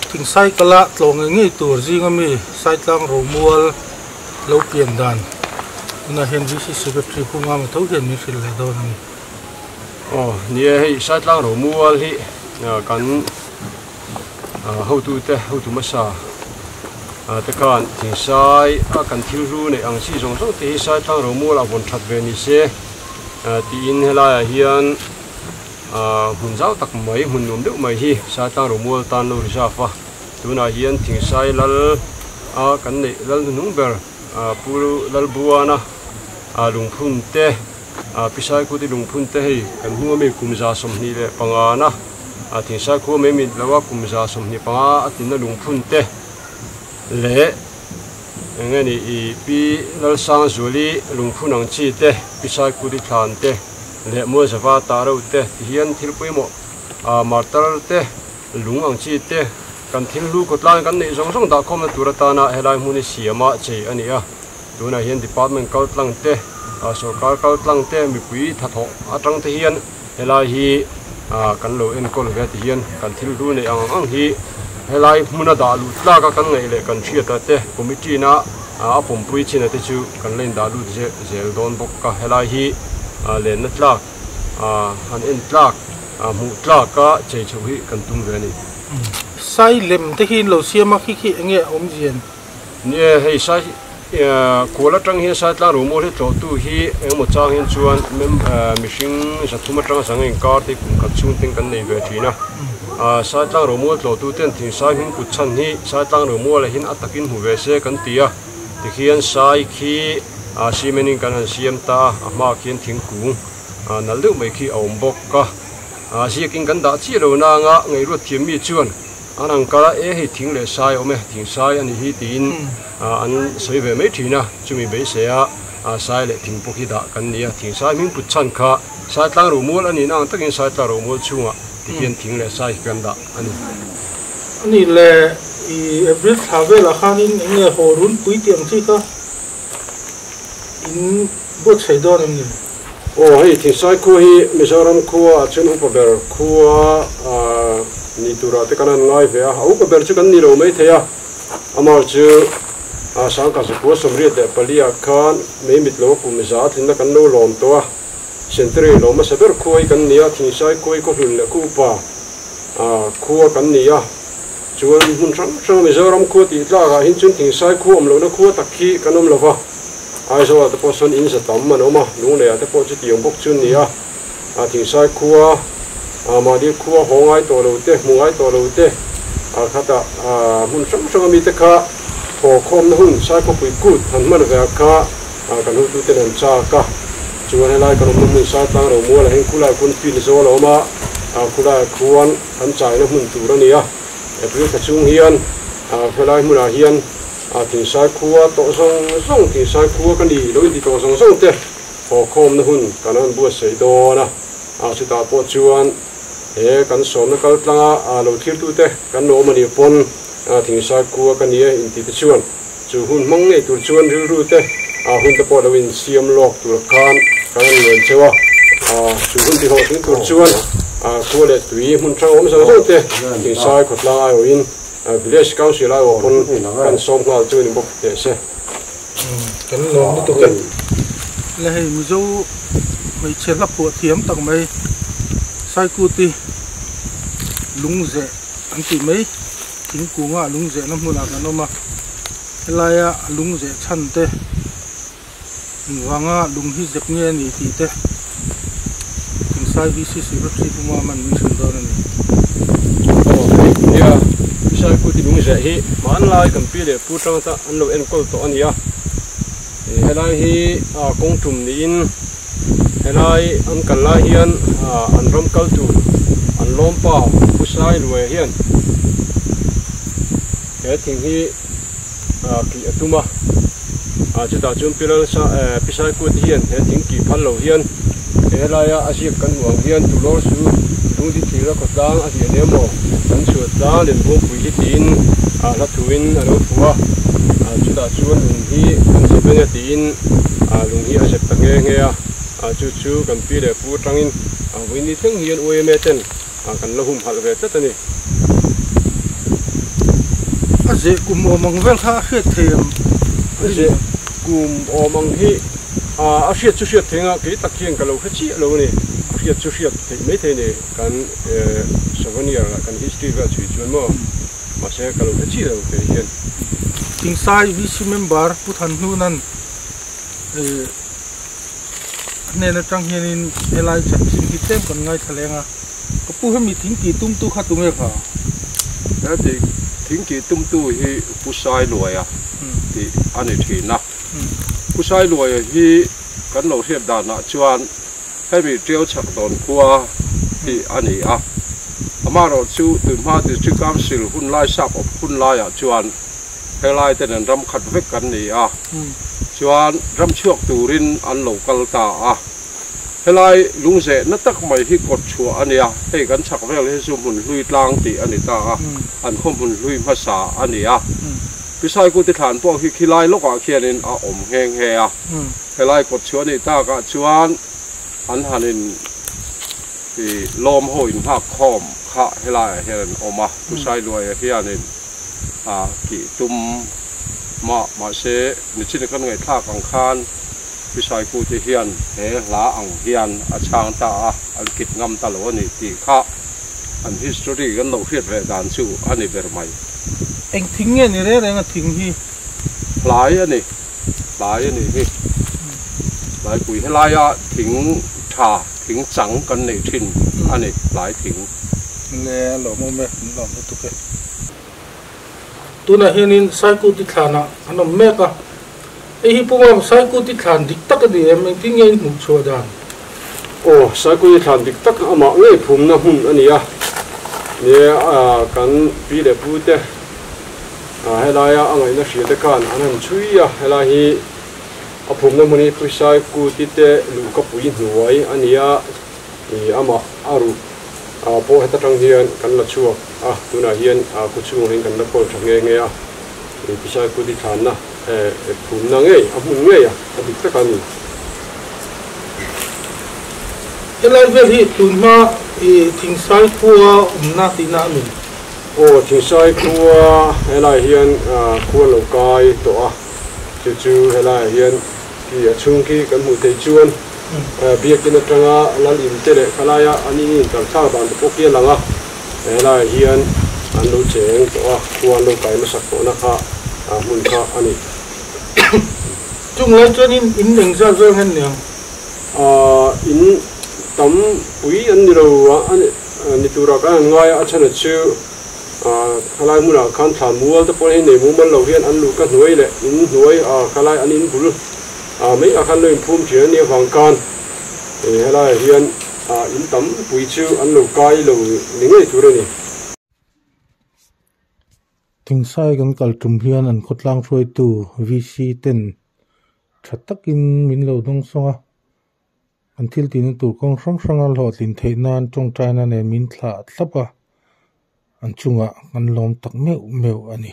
Thingsai kala tlawh ngei ngei tur zinga mi Saitlang Romual lo pian dan tunah hian VC Secretary Pu Ngama tho hian min hrilh leh dawn a ni. Aw ni e, hei Saitlang Romual hi kan hotute hotu hmasa te khan thingsai a kan thil hlu neih ang chi zawng zawng te hi Saitlang Romual ah vawn that ve ni se tiin helaiah hian Ahh hmun zau tak mai hmun nuam deuh mai hi Saitlang Romual tan lo reserve a, tunah hian Thingsai lal a kan neih lal hnuhnung ber ahh Pu Lalbuana ah lungphun te ah Pi Saikuti lungphun te hei kan hnung ami kum 25 na ah Thingsai khua mai mit lo a kum 25 a tinna lungphun te leh eng nge ni ih Pi Lalsangzuali lungphun ang chi te Pi Saikuti thlan te. Leh Mualzava tah reuh te ti hian thil pawimawh ah martar te, lung ang chi te, kan thil hlu khawtlang kan neih zawng zawng dahkhawmna tur atana helai hmun hi siam a chei a ni a. Tunah hian department kal tlang te, ah sorkar kal tlang te, mipui thathawh atang te hian helai hi ah kan lo enkawl ve ti hian kan thil hlu neih ang ang hi helai hmuna dah luh tlak a kan ngaih leh kan hriat ah te committee na a pawmpui chin ah te chu kan la indah lut zel dawn bawk a. Helai hi lenna tlak han en tlak hmuh tlak a chei chhoh hi kan tum ve a ni. Sai lem te hi in lo siam a khi khi eng nge a awm zian? Ni e, hei sai kual atang hian sai tlang ruhmual hi tlawhtu hi engemaw chang hian chuan mihring 300 atanga 100 inkar te kum khat chhung ten kan nei ve thin a. Sai tlang ruhmual tlawhtu ten thingsai hming kut chhan hi sai tlang ruhmualah hian a takin hmu ve se kan ti a. Tikhian sai khi cement in kan han siam ta a, a hmaah khian thingkung nalh deuh mai khi a awm bawk a. Ziakin kan dah chiah lo nanga ngaihruat thiam mi chuan an ang kar a, e hei thing leh sai a awm e, thing sai a nih hi tiin an sawi ve mai thin a. Chumi beisei a sai leh thing pawh khi dah kan ni a, thing sai hming put chhan kha sai tlang romual a nihna ang takin sai tlang romual chhungah tikhian thing leh sai khi kan dah a ni. A nih leh i April thla velah khanin eng nge haw runpui tih ang chi kha in buatsaih dawn em ni? Aw hei Thingsai khua hi Mizoram khua ah chuan upa ber khua ni turah te kan han ngai ve a, a upa ber chu kan ni lo mai thei a, amah chu Sangkhat zakua 84 ah khan mei mit lo kum za tlinna kan lo lawm tawh a, Century lo hmasa ber khua hi kan ni a, Thingsai khua hi khaw hlun leh khaw upa khua kan ni a. Chuan hmun hrang hrang Mizoram khua tih tlak ah hian chuan Thingsai khua awm lohna khua tak hi kan awm lova, Aizawl ah te pawh sawn in za tam an awm a, Lunglei ah te pawh chutiang bawk chu ni a, Thingsai khua mahni khua haw ngai tawh lo te, hmu ngai tawh lo te, khatah hmun hrang hrang ami te kha thaw khawmna hun Saikhawpui kut han hman ve ah kha kan hotu ten an chak a, chuan helai kan awmna hmun Saitlang Romual ah hian khulai khuan field zawl a awm a, khulai ah khuan Kan chaina hmun tur a ni a, April thla chhung hian helai hmunah hian Thingsai khua tawh zawng zawng, Thingsai khua ka ni lo inti tawh zawng zawng te haw khawmna hun kan han buatsaih dawn a, chutah pawh chuan he kan sawmna kal tlanga lo thirtute kan lo awm a nih pawn Thingsai khua ka ni e inti te chuan chu hun hmang ngei tur chuan rilru te hun te pawh lo insiam lawk tur khan kan han ngen cheu a, chu hun ti hlawhtling tur chuan khua leh tui hmun hrang awm zawng zawng te Thingsai khawtlang aiawhin Village Council aiawh pawn kan sawm nghal chu a ni bawk teh se. Kan lawm lutuk e. Le hei Mizo hmeichhe hla phuah thiam tak mai Saikuti lungzeh an tih mai. Thingkunga lungzehna hmunah kan awm a, helaia a lungzeh chhan te engvanga lung hi zep nge a ni tih te Thingsai VC Secretary Pu Maman min hrilh dawn a ni. Aw hei nia, Pisai Kuti lungzeh hi hmanlai kan pi leh pu tang ta an lo enkawl tawh a ni a, helai hi kawng tum niin helai an kal lai hian an ram kal tur an lawmpa Pu Sai Luaia hian he thing hi kih a tum a, chutah chuan Pi Lalsa Pi Sai Kuat hian he thing kih phal lo hian he laia a ziak kan hmuh ang hian Tulawr chu lungdi thir a khawtlang a hliah emaw kan chhuat tlang Lenbuangpui hi tiin hla thuin a lo phuah a, chutah chuan lung hi kan zep ania tiin lung hi a zep ta nghe nghe a, chu chu kan pi leh pu atangin vawiin ni thleng hian UMA ten kan la humhalh ve tlat a ni. zeh kum awm ang vel kha a hriat thei em? A zeh kum awm ang hi a hriat chu hriat thei anga kei tak hian ka lo hre chiah lo a ni. A hriat chu hriat theih mai thei a ni. Kan souvenir lah kan history vel chhui chuan maw mahse ka lo hre chiah lo kei hian. Thingsai VC member Pu Thanhnuna'n a hnen atang hianin helai chanchin hi tlem kan ngaithla leng a, ka pu hemi thing tih tumtu kha tunge kha? Heti thing tih tumtu hi Pu Sailuaia tih a ni thin a, Pu Sailuaia hi kan lo hriat danah chuan hemi Tiau chhak dawn khua hi a ni a, amaherawhchu tunhma District Council hunlai sap awp hunlaiah chuan helai te nen ram khat vek kan ni a, chuan ram chhuak turin an lo kal ta a. Helai lungzeh na tak mai hi kawt chhuah a nia, hei kan chhak vel hi chu hmun hlui tlang tih a ni ta a, an khaw hmun hlui hmasa a ni a. Pi Saikuti thlan pawh hi khilai lawkah khianin a awm nghe nghe a. Helai kawt chhuah a nih takah chuan an han in lawm ho inghak khawm kha helaiah hian an awm a, Pu Sailuaia hianin a tih tum mah mahse nichin kan ngaihthlak ang khan Pi Saikute hian he hla ang hian a chhang ta a, an kit ngam ta lo a ni tih kha an history kan lo hriat ve dan chu a ni ber mai. Eng thing nge ni reng reng a thing hi? Hlai a ni, hlai a nih hi. Hlaipui helaia thing tha, thing chang kan neih thin a ni, hlai thing. Le a lawmawm e, an lawm lutuk e. Tunah hianin Saikuti thlanah an awm mek a, hei hi Pumam Saikuti thlan dik tak a ni em? Engtin nge in hmuh chhuah dan? Aw, Saikuti thlan dik tak amah ngei phumna hmun a ni a, nie kan pi leh pu te helaia a ngaihna hria te khan an han chhui a, helai hi a phumna hmun hi Pu Saikuti te luhkapui hnuai a ni a, amah a ruh pawh heta tang hian kan la chhuak a, tunah hian khu chhungah hian kan la kawl tha nghe nghe a, Pisai Kuti thlanna phumna ngei a hmun ngei a, a dik tak a ni. Helai vel hi tunhma Thingsai khua awmna tihna a ni. Aw, Thingsai khua helai hian khua lo kai tawh a, chu chu helaiah hian Khi a chhung khi kan hmuh theih chuan biakin atanga lal in te leh khalaia an in in kalthlak dan te pawh khi a lang a, helaiah hian an lo cheng tawh a, khua an lo kai hmasak tawhna kha hmun kha a ni. Chung lai chuanin in eng zat zawng hian niang? In tam pui an ni lo a, ni turah kan han ngai a, a chhan chu Khalai hmunah khan thla mual te pawh hi nei mumal lo hian an luh ka hnuai leh in hnuai a khalai an in bul mai ah khan lo in phum thin a nih avang khan helaiah hian in tam pui chu an lo kai lo ni ngei tur a ni. Thingsai kan kal tum hian an khawtlang hruaitu VC ten tha takin min lo dawng sawng a. An thil tihna tur kawng hrang hranga hlawhtlin theih nan tawngtaina nen min thlah thlap a, an chungah kan lawm tak meuh meuh a ni.